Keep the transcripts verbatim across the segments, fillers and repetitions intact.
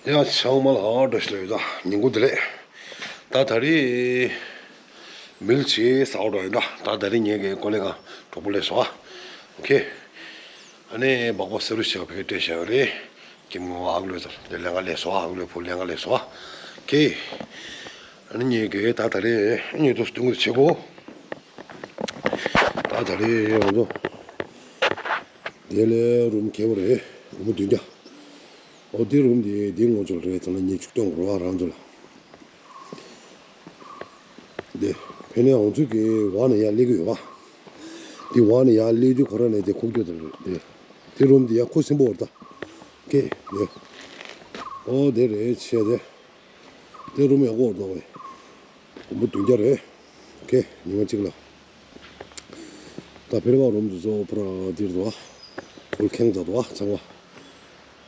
ཡང་ཚང་མ་ལ་བཀྲ་ཤིས་བདེ་ལེགས། ཉིན་གུང་བདེ་ལེགས། ད་ད་རེས་མིལ་ཆེ་ཟ་འགྲོ་ཡིན་ད། ད་ད་རེས་ངས་ཀྱི་ཀོ་ལེ་གང་གྲོགས་པོ་ལས་སོ། ཨོ་ཁེ། ཨ་ནི་སྦག་སྦག་སེ་རུ་ཞག་ཕེ་སྤྲད་བཞག་ཡོད་རེད། ཀྱི་མོ་ཨག་ལོས་ཟེར་དེ་ལས་ང་ལས་སོ། ཨག་ལོས་ཕུ་ལས་ང་ལས་སོ། ཨོ་ཁེ། ཨ་ནི་ངས་ཀྱི་ད་ད་རེས་ཉིན་དུ་སྟོན་གི་བྱེད་གོ། ད་ད་རེས་ང་ཚོ་དེ་ལས་རུམ་ཁེ་བོ་རེད། རུམ་བདུན་བརྒྱ། ཨོ་དེ་རུམ་དེ་དེ་ངོ་ཚོ་རེད། ད་ལ་ཉིན་བཅུ་སྟོན་གོ་ར་རང་ཚོ་ལ། དེ་ཕེ་ནས་ང་ཚོ་གི་བ་ནས་ཡར་སླེབས་གི་ཡོད་པ། དེ་བ་ནས་ཡར་སླེབས་དུས་ཁོ་རང་ནས་དེ་ཁུག་རྒྱུ་དེ་རེད། དེ་དེ་རུམ་དེ་ཡར་ཁུག་ཟིན་པོ་རེད་ད། ཀེ་དེ། ཨོ་དེ་རེད་བྱས་དེ། དེ་རུམ་ཡག་པོ་འདུག་བས། སྒོར་མོ་བདུན་བརྒྱ་རེད། ཀེ་ཉི་མ་གཅིག་ལ། ད་ཕེ་ར་བ་རུམ་དུ་བཟོ་ཕུ་ར་དེར་འདུག་བ། ཕུལ་ཁེངས་ད་འདུག་བ་ཚང་བ།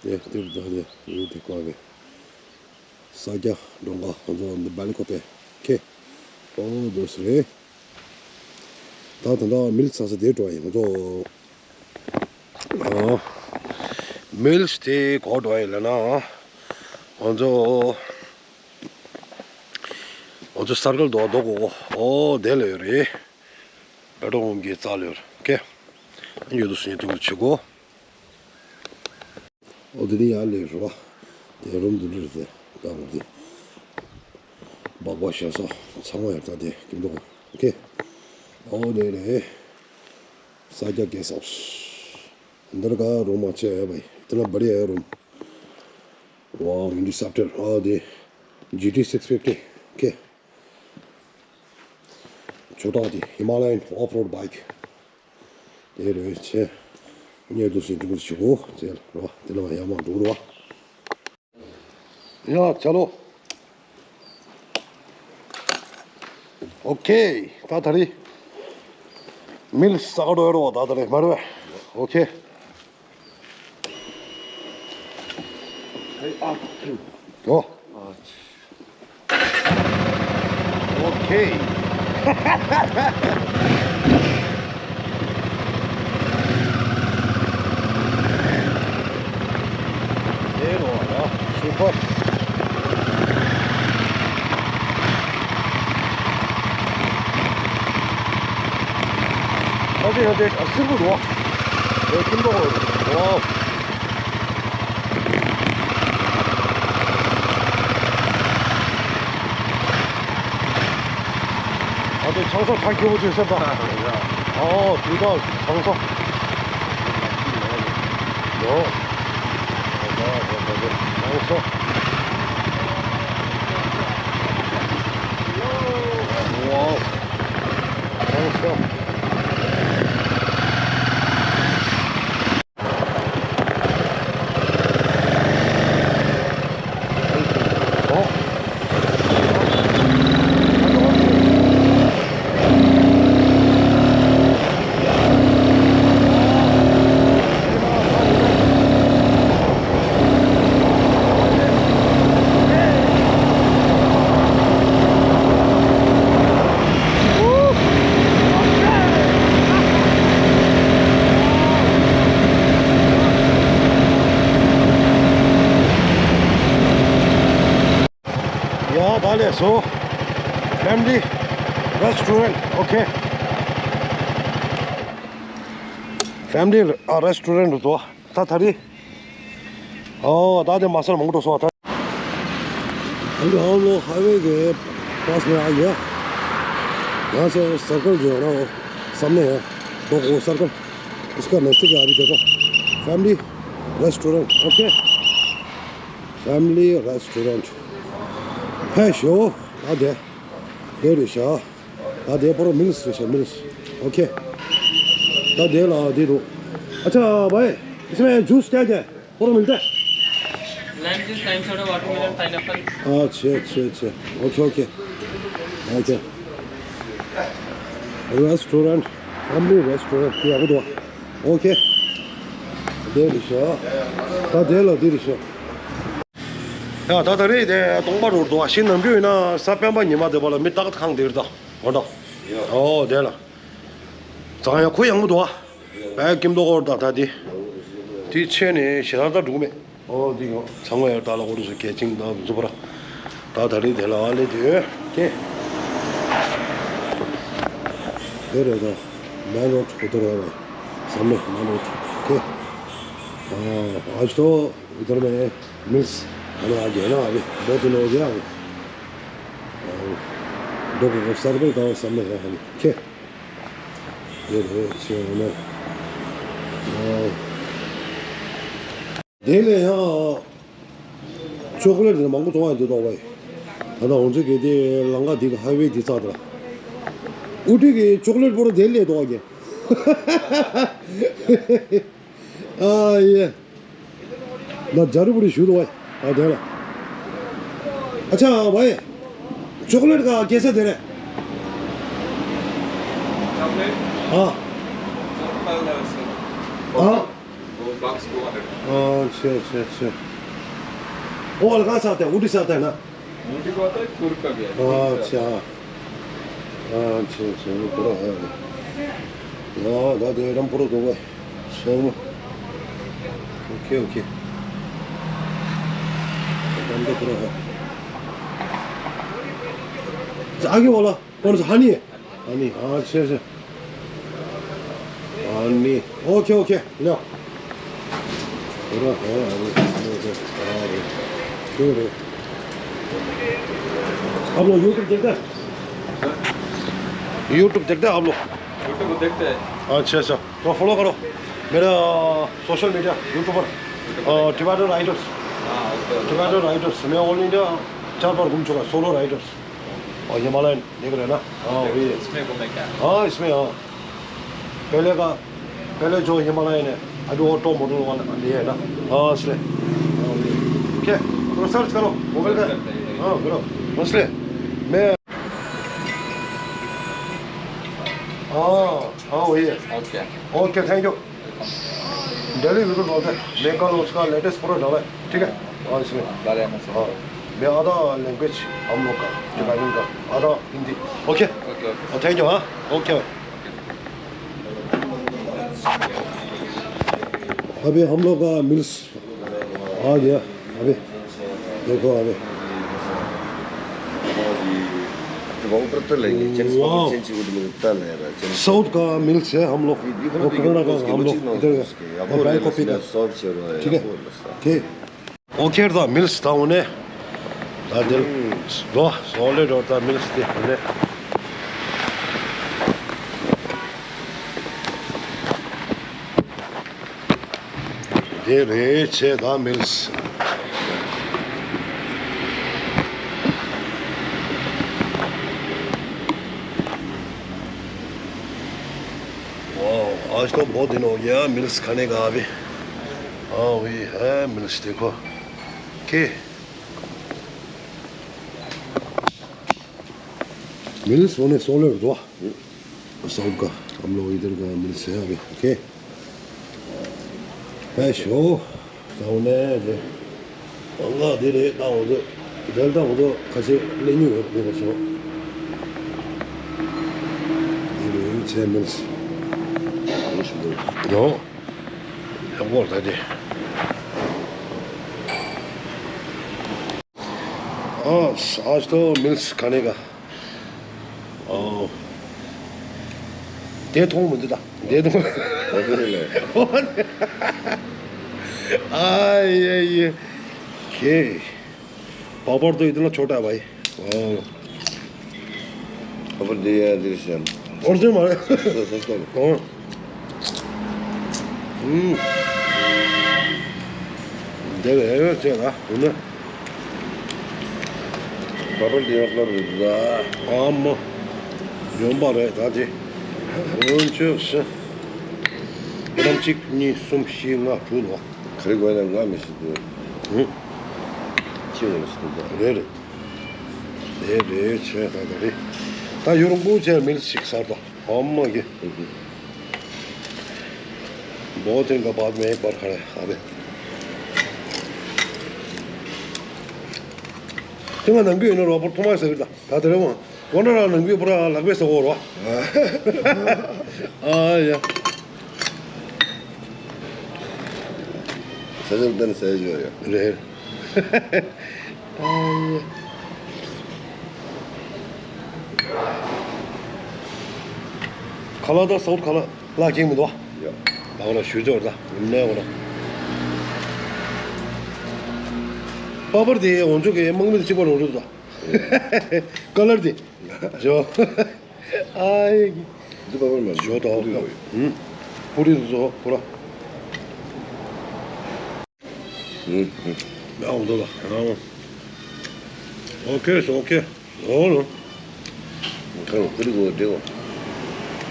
དེ་དེར་ད་དེ་ཡུལ་དེ་ཀ་བས། ས་སྐྱ་འབྲོང་ཁ་ང་ཚོ་འདི་སྦ་ལི་ཁོ་པས་ཁེ། ཨོ་འདུག་སེ་རེད། ད་ད་ད་མིལ་ཚ་ས་དེ་འགྲོ་ཡིན་ང་ཚོ། ཨ། མིལ་དེ་གོ་འགྲོ་ཡིན་ལ་ན། ང་ཚོ། ང་ཚོ་སར་ཀལ་དོ་དོ་གོ་ཨོ་དེ་ལ་ཡོད་རེད། པེ་ཏྲོ་ཧོམ་གྱི་རྩ་ལ་ཡོད་རེད་ཁེ། ཡོད་དུ་སུ་ཡིན་དུ་ཆུ་གོ། ཨོ་དེ་ནི་ཡར་ལས་རོ། དེ་རུམ་དུ་འདྲི་རེད་དེ། ད་ངོ་དེ། སྦག་སྦག་ཞེ་ས་ཚང་མ་ཡར་ད་དེ་ཀིམ་དོ་གོ། ཨོ་ཁེ། ཨོ་དེ་རེད། ས་སྐྱ་གེ་སི་ཧའུ་སི། འདིར་ག་རུམ་མ་ཆེ་ཡ་བའི་དེ་ན་བ་རི་ཡ་རུམ། Wow, Interceptor. ཨོ་དེ། ཇི་ཊི་སིགས་ཕིབ་ཊི། ཁེ། ཇོ་ཏ་དེ་Himalayan off-road bike། དེ་རེད་ཆེ། ཉེ་དུ་སི་འགྲུལ་ཞུ་གོ་ཟེར་རོ། དེ་ལ་ཡང་མ་འགྲོ་རོ། ཡ་ཆ་ལོ། ཨོ་ཁེ། ད་ད་རེས་མིལ་ཟ་ག་འགྲོ་ཡ་རོ། ད་ད་རེས་མ་རེད། ཨོ་ཁེ། ཨོ། ཨོ་ཁེ། དེ་རོ་ཡ། སུ་པར། ཨ་ཙི་ཡ་དེ་ཨ་སིར་བུ་རོ། དེ་ཀིམ་པོ་རོ། ཨ་དེ་ཆང་ས་ཁ་ཁྱེའུ་ཅེས་ཟེར་ད། ཨོ་དེ་ད་ཆང་ས། ཡོ། ཆང་ས། ཝའོ། ཆང་ས། ཡ་ད་ལས་སོ། Family Restaurant, okay. Family Restaurant དུ་ད་ད་རེས། ཨོ་ད་དེ་མ་སར་མང་པོ་སོང་ད། ཨ་ནི་ཨ་ལོ་highway གི་པཱས་ནས་ཨ་ཡོད། ཡང་སེ་circle ཇོ་ར་ཨོ་བསམ་ནས་ཡང་ཏོག་ཨོ་circle། इसका नजदीक आ रही देखो। Family Restaurant, okay. Family Restaurant. ཕེབས་ཤོག་ད་དེ། དེ་རེད་ཤག་ད་དེ་པོ་རོ་མིལ་སི་རེད་ཤག་མིལ་སི། ཨོ་ཁེ། ད་དེ་ལ་དེ་རུ། अच्छा भाई, इसमें जूस क्या क्या है? पूरा मिलता है? Lime juice, lime soda, watermelon, pineapple. अच्छा, अच्छा, अच्छा। Okay, okay. Okay. Restaurant, family restaurant, ये आपको दो। ཨོ་ཁེ། དེ་རེད་ཤག་ད་དེ་ལ་དེ་རེད་ཤག་ཡ་ད་ད་རེད་དེ་སྟོང་པ་རུ་འགྲོ་བ་ཞིག་ནམ་རྒྱུན་ཡིན་ན་ས་སྤེན་པ་ཉི་མ་དེ་བ་ལ་མི་སྟག་ཁང་དེར་ད་འོ་ད། ཨོ་དེ་ལ། ཙང་ཡ་ཁོ་ཡང་མོ་འདུག་བ། བས་ཀིམ་དོ་ཧོར་ད་ད་དེ། དེ་ཆེ་ནས་ཞེ་ད་ད་འགྲོ་གི་མེད། ཨོ་འདི་ཡོང་ཚང་མ་ཡར་ལྟ་ལ་འོ་རུ་སུ་གལ་ཆེན་དང་འཛུ་བར་ད་ད་རེས་དེ་ལ་ཨ་ལེ་དེ་ཡོད་ཀྱེ། དེ་རེད་དོ། མེན་རོ་ཁུ་ཏོ་ར་བ་བསམ་མེད་མེན་རོ་ཁུ་ཨ་ཅོ་ཨི་དར་མེ་མིལས་ཨ་ལེ་ཨ་གེ་ན་ཨ་བི་བོ་ཏི་ནོ་གེ་ཨ་བི་ཨ་བི་དོ་གོ་གོ་སར་བེ་དང་བསམ་མེད་ཧ་ཧ་ནི་ཀྱེ། དེ་རེད་ཤེས་ཡོང་ན། དེ་ལས་ཡང་ཅོག་ལེ་ཊི་དེ་མང་པོ་གཏོང་ཡ་འདུག་དོགས་པ་ཡིན། ད་ལྟ་ང་ཚོ་གི་དེ་ལམ་ཁ་འདི་གི་ཧའི་ཝེ་འདི་རྩ་དེ་ལ་ཨུ་ཊི་གི་ཅོག་ལེ་ཊི་པོ་ར་དེ་ལས་དོགས་གི། ཨ་ཡེ། ན་ཇ་རུ་པུ་རི་ཞུ་དོ་བ་ཡ། ཨ་དེ་ལ། ཨ་ཅག་བ་ཡ། ཅོག་ལེ་ཊི་ག་སྐྱེ་ས་དེ་རེད། ཨ། ཨ། ཨ་ཆེ་ཆེ་ཆེ། ཨོ་ལ་ག་ས་དེ་ཨུ་ཏི་ས་དེ་ན། ཨ་ཆེ། ཨ་ཆེ་ཆེ་ནི་པུ་ར་ཧ་ཡ། ད་དེ་རམ་པུ་ར་དོ་བ་ཆེ་མོ། ཨོ་ཁེ་ཨོ་ཁེ། རམ་པུ་ར་ཧ། ཨ་གི་བ་ལ། कौन सा हनी है? हनी, हाँ, अच्छे से। हनी, ओके, ओके, ले आओ। पूरा है, हनी, हनी, हनी, हाँ, भाई। क्यों भाई? आप लोग YouTube देखते हैं? YouTube देखते हैं आप लोग? YouTube देखते हैं। अच्छा, अच्छा, तो फॉलो करो मेरा सोशल मीडिया, यूट्यूबर, अ, टिबेटन राइडर्स। हाँ, ओके, ओके। टिबेटन राइडर्स, मैं ऑल इंडिया चार बार घूम चुका, सोलो राइडर्स। और हिमालयन देख रहे हैं ना? हाँ, वही है। इसमें घूमे क्या? हाँ, इसमें, हाँ। पहले का, पहले जो हिमालयन है, अभी वो टॉप मॉडल वाला ये है ना? हाँ, इसलिए। हाँ, वही। ओके, थोड़ा सर्च करो, मोबाइल का। सर्च करते हैं। हाँ, करो। इसलिए मैं, हाँ, हाँ, वही है। Okay. Okay, thank you. Daily बिल्कुल बोलते हैं। मैं कल उसका लेटेस्ट पूरा डाला है, ठीक है? हाँ, इसमें। हाँ, मैं आधा लैंग्वेज हम लोग का, टिबेटन का, आधा Hindi. Okay? Okay, okay. Thank you, हाँ? ओके भाई। अभी हम लोग का मील्स आ गया। अभी देखो, अभी। ऊपर तो लेंगे, चेंज वाओ। चेंज उठ में उतना ले रहा है, चेंज। साउथ का मील्स है हम लोग, ये देखो ना, वो देखो, कर्नाटका उसके का हम लोग, इधर का। उसके, अब वो बैंक ऑफ इंडिया। सॉफ्ट चल रहा है, ठीक है? अब वो रास्ता। ठीक। ओके, ད་མིལས་ད་འོ་ནས་ད་དེ་འགྲོ་སོ་ལེ་འགྲོ་ད་མིལས་དེ་འོ་ནས། དེ་རེད་ཆེ་ད་མིལས། वाह, आज तो बहुत दिन हो गया मिल्स खाने का अभी। हाँ, वही है मिल्स, देखो। के मिल्स होने सोलर दो। साउथ का, हम लोग इधर का मिल्स है अभी, ओके। है शो, ताउने जे। ང་འདི་རེད་ད་འོ་ཚོ། དེ་ལྟ་འོ་ཚོ་ཁ་ཤས་ལེན་མྱོང་ཡོད་མེད་པ་ཤོག་འདི་རེད་ཆེ་མིལས། ཡོ། ཡག་པོ་ད་དེ། ཨ། आज तो मिल्स खाने का। ཨོ། དེ་མཐོང་མི་འདུག་ད། དེ་མཐོང་། ཨ་ཡེ་ཡེ། ཁེ། पापड़ तो इतना छोटा है भाई। हाँ। पापड़ दे यार, दे श्याम। और दे मारे। सस्ता, सस्ता। हाँ। हम्म। दे रहे हैं, चला, उन्हें। पापड़ दे मतलब दा। आम। ཡོང་པ་རེད་ད་དེ། འོན་ཆོས་སུ། ཨ་ནམ་གཅིག་གཉིས་གསུམ་བཞི་ལྔ་དྲུག་ལོ། ག་རེ་དགོས་ན་ང་མི་ཤེས་དུ། ཧུ། ཅི་ཡོང་ཤེས་དུ། རེད་རེད། རེད་རེད་ཆེ་ད་ད་རེད། ད་ཡོ་རོང་པོ་ཆེ་མིལ་ཞིག་ཟར་དོ། ཨོ་མ་གི། बहुत दिन का बाद में एक बार खा रहे हैं। དེ་ང་ནང་གི་ཡོད་ན་རོ་པོར་ཐོ་མ་ཟེར་གི་ད་ད་དེ་རེད་བ། ཝ་ན་ར་ནང་གི་པུ་ར་ལག་པས་ཟ་གོ་རོ། ཨ་ཡ། ས་ཆ་ལ་བརྟེན་ནས་ཟ་ཡ་ཞིག་ཡོད་རེད། རེད། ཨ་ཡེ། ཁ་ལག་དང་སའུ་ཐི་ཁ་ལག་ལ་རྒྱག་མི་འདུག་ཡ། ད་ག་ལ་ཞུ་ཅོར་ད་མེད་གོ་ལ། པ་པར་དེ་འོང་ཆོག་གི་དམག་མི་དང་གཅིག་པ་ལོ་རུ་ད། ཀ་ལར་དེ། ཇོ། ཨ་ཡེ། འདི་པ་པར་མ་ཇོ་ད། ཨུམ། པུ་རི་བཟོ་པུ་ར། ཨུམ་ཨུམ། ཡ་འོང་དོ་ལ། ཨོ་ཁེ་ཨོ་ཁེ། ཨོ་ལོ། ཁ་རུ་ཀུ་རི་གོ་འདྲེ་གོ།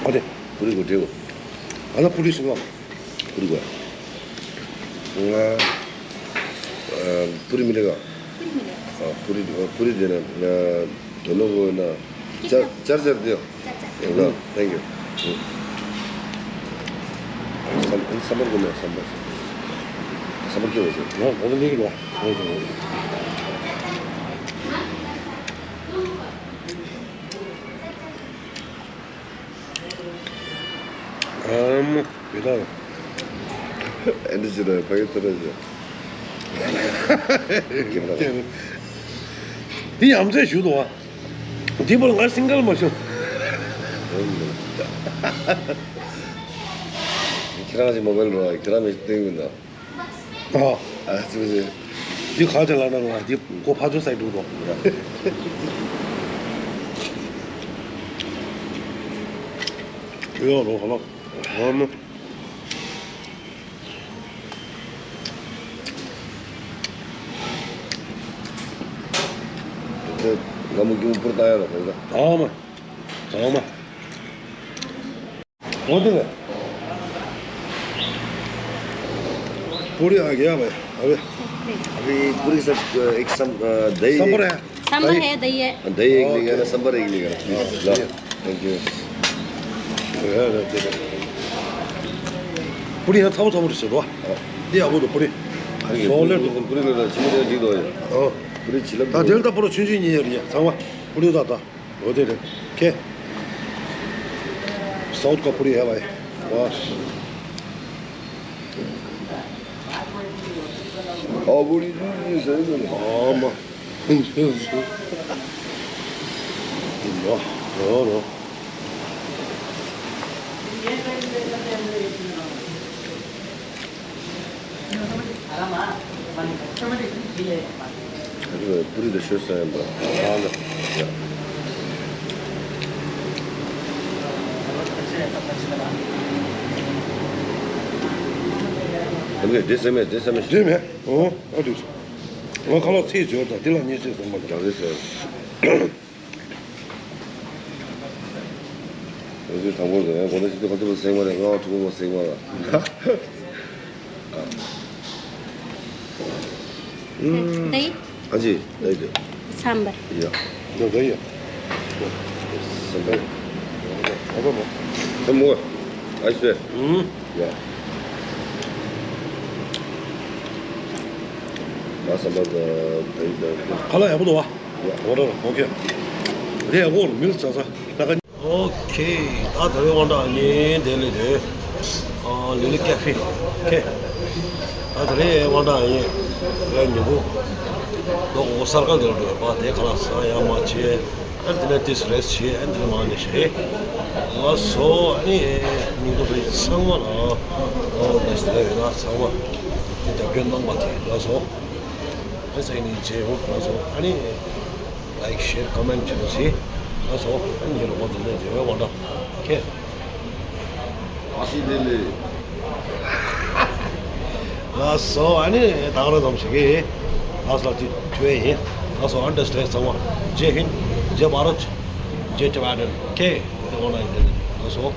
ཨ་དེ། ཀུ་རི་གོ་འདྲེ་གོ། ཨ་ན་པུ་རི་སུ་ལ། ཀུ་རི་གོ། ང་། ཨ། པུ་རི་མི་ལེ་ག། ཨ། པུ་རི་པུ་རི་དེ་ན། ཨ། དོ་ནོ་གོ་ན། ཅར་ཅར་ཅར་དེ། ཡོ། ཡོ་ལ། Thank you། ཨུ། སམ་སམ་བར་གོ་ན་སམ་བར། སམ་བར་ཁྱོད་ལ་ཟེར། ང་གོ་ན་ལིག་ལོ། ཨམ། བི་ད། ཨེ་འདྲ་ཅི་ད་ཕ་གི་ཐུ་ར་ཅི། འདི་ཡ་མཚན་ཞུ་དོ་བ། འདི་བོ་ང་སིང་གལ་མ་ཞུ། ཁྱེད་རང་གི་མོ་བལ་རོ་ཁྱེད་རང་མི་སྟེང་མི་འདུག་ཨ། ཨ་ཙི་ཙི། འདི་ག་ཅི་ལ་ན་རོ་འདི་ཀོ་ཕ་ཚོ་སའི་འགྲོ་དོ། ཡོ་རོ་ཧ་ལོ། ཧ་ནོ། ང་མོ་ཀྱུ་པུར་ཏང་ཡ་རོ་ཁོ། ཨ་མ། ཨ་མ། वो तो है। पूरी आ गया भाई। अबे अभी पूरी सब, अ, एक सम-, अ, दही सांभर है। सांभर है, दही है। दही एक लेकर आना, सांभर एक लेकर आना, please। ला, thank you। पूरी है, थाओ, थाओ, से दो। दे, अब तो पूरी। अरे, सौ ले पूरी, तो। पूरी ले ला, चिमटे जी दो है। हाँ। पूरी चिलम हाँ, दो। दिल तो पूरा छुंजी नहीं है, ये, सांभर। पूरी दाता। वो दे दे। के? साउथ का पूरी है भाई। वाह। हाँ, पूरी दूर नहीं सही बोले। हाँ, माँ। वाह, वाह, वाह। ཨ་ནི་པུ་རི་དང་ཤོད་ས་ཡིན་པ། ཨ་ནི། ཨ་ནི་དེ་སེམས་མེད་དེ་སེམས་མེད། དེ་མེད། ཨོ། ཨ་དུས། ང་ཁ་ལག་ཚིག་འབྱོར་དང་དེ་ལ་ཉེས་ཆད་བཟང་པོ་འདྲ། རེད་ཟེར། ང་ཚོའི་དང་པོ་ཟེར་ཡང་གོ་ན་ཅི་ཐུབ་པ་ཐུབ་པ་ཟེར་མ་རེད། ང་བ་ཐུབ་པ་ཟེར་མ་རེད། ཨ་ཅི་ལྟ་ཡི་དེ། སམ་བར། ཡ། ཡ་ད་ཡ། སམ་བར། ཨ་ད་མོ། ཨ་ཤེ། ཡ། ང་སམ་བར་ད་ད་ཡི་ད། ཁ་ལག་ཡག་པོ་འདུག་བ། ཡ། འོ་ར་ར། ཨོ་ཁེ། རེད། ཨོ་མིལ་ཙ་ཙ། ད་ག་ཨོ་ཁེ། ད་ད་རེས་དབང་གྲགས་ཡིན་དེ་ལས་དེ། ཨ་ལི་ལི་ཀེ་ཧྥེ། ཁེ། ད་ད་རེས་དབང་གྲགས་ཡིན། ལས་ཉིན་གུང་། ལོ་འོ་གསར་ཁ་འདིར་འགྲོ་བ་དེ་ཁ་ལག་ཟ་ཡ་མ་བྱེད། ཨ་འདི་ནས་ཏིས་རེས་བྱེད། ཨ་འདི་ནས་མ་ནས་བྱེད། ལགས་སོ། ཨ་ནི་ཉིན་གུང་རེ་ཚང་མ་ལ་ཨོ་ད་ཞི་ལ་ཡོད་ན་ཚང་མ་དེ་ལྟ་སྐྱོན་གནང་བ་དེ་ལགས་སོ། ཨ་ས་ཡིན་ནི་བྱེད་འོ་ལགས་སོ། ཨ་ནི། Like, share, comment བྱེད་རོགས་བྱེད། ལགས་སོ། ཨ་ནི་རོགས་པ་འདི་ནས་རེ་བའི་དབང་གྲགས། ཁེ། ཨ་ཤི་དེ་ལས། ལགས་སོ། ཨ་ནི་ད་ག་རང་ཙམ་ཞིག་གིས། ལགས་སོ། ལགས་ཀྱི་ཆུ་ཡིན། ལགས་སོ། ཨ་འདྲ་ཞིག་ལས་ཚང་མ་ཇེ་ཧིན། ཇེ་བྷ་རད། ཇེ་ཊི་བྷ་ཊན། ཁེ། དེ་འོ་ན་ཡིན་དེ་ལས། ལགས་སོ།